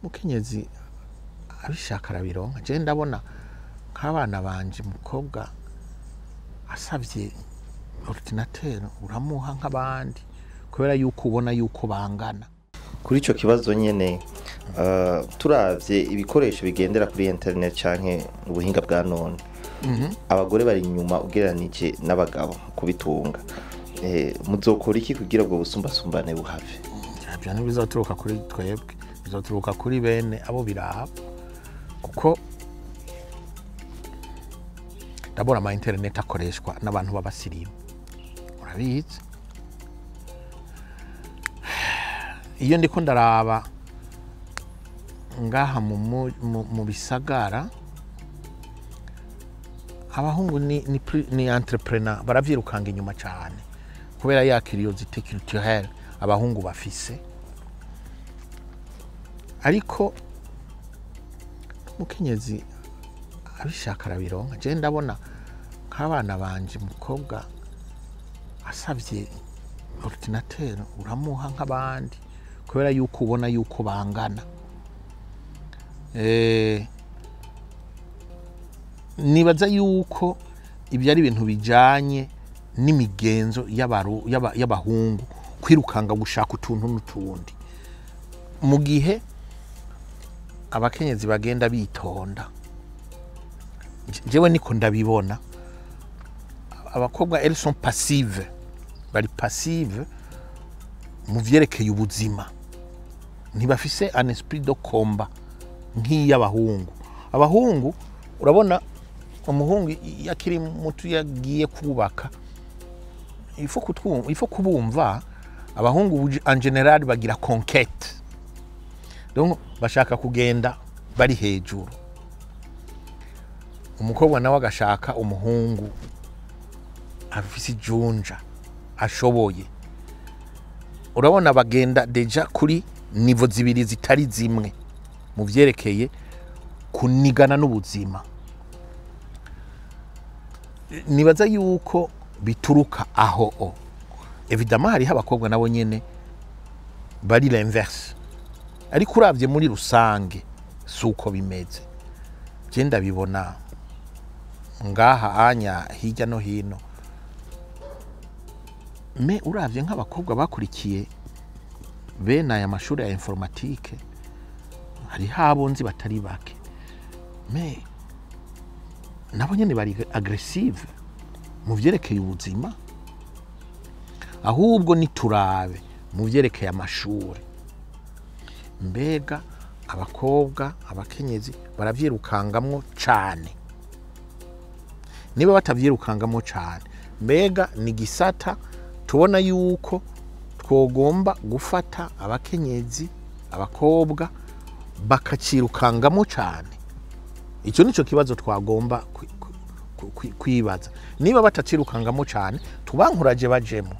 Umukenyezi abishaka arabironka. Je ndabona nk'abana banje, umukobwa asavye ordinateur uramuha nk'abandi, kubera yuko ubona yuko bangana. Kuri ico kibazo nyene, turavye ibikoresho bigendera kuri internet canke ubuhinga bwa none, abagore bari inyuma ugereranije n'abagabo kubitunga. Muzokora iki kugira ubwo busumbasumbane buhave? Ivyo ntibizoturuka kuri twebwe, bizoturuka kuri bene abo biraba, kuko ndabona ama internet akoreshwa n'abantu b'abasirimu, urabizi. Iyo ndiko ndaraba ngaha mu bisagara, abahungu ni entrepreneur, baravyirukanga inyuma cane kubera ya curiosité culturelle abahungu bafise. Ariko umukenyezi abishaka arabironka. Je ndabona nk'abana banje, umukobwa asavye ordinateur uramuha nk'abandi, kubera yuko ubona yuko bangana. Nibaza yuko ibyo ari ibintu bijanye n'imigenzo y'abahungu kwirukanga gushaka utuntu n'utundi, mu gihe abakenyezi bagenda bitonda. Jewe niko ndabibona, abakobwa elles sont passives, bari passive mu vyerekeye ubuzima, ntibafise un esprit de combat nk'iy'abahungu. Abahungu urabona, umuhungu iyo akiri muto yagiye kubaka, il faut kubumva. Abahungu en général bagira conquête, donc bashaka kugenda bari hejuru. Umukobwa nawe agashaka umuhungu afise ijunja ashoboye. Urabona bagenda déjà kuri niveau zibiri zitari zimwe mu vyerekeye kunigana n'ubuzima. Nibaza yuko bituruka aho. O évidemment hariho abakobwa nabo nyene bari l'inverse, ariko uravye muri rusange suko bimeze. Je ndabibona ngaha anya hirya no hino. Mais uravye nk'abakobwa bakurikiye bene aya mashuri ya informatique, hariho abo nzi batari bake, mais nabo nyene bari agressive mu vyerekeye ubuzima. Ahubwo niturabe mu vyerekeye amashuri, mbega abakobwa abakenyezi baravyirukangamwo cane? Niba batavyirukangamwo cane, mbega ni gisata tubona yuko twogomba gufata abakenyezi abakobwa bakacirukangamo cane? Icyo nico kibazo twagomba kwibaza. Niba batacirukangamo cane, tubankuraje bajemo,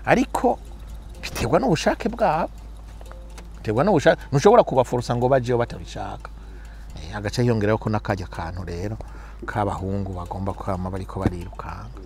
ariko biterwa n'ubushake bwabo, biterwa n'ubushake. Ntushobora kubaforusa ngo bajeyo batabishaka. Agaca hiyongeraho ko n'akajya kantu rero k'abahungu bagomba kwama bariko barirukanga.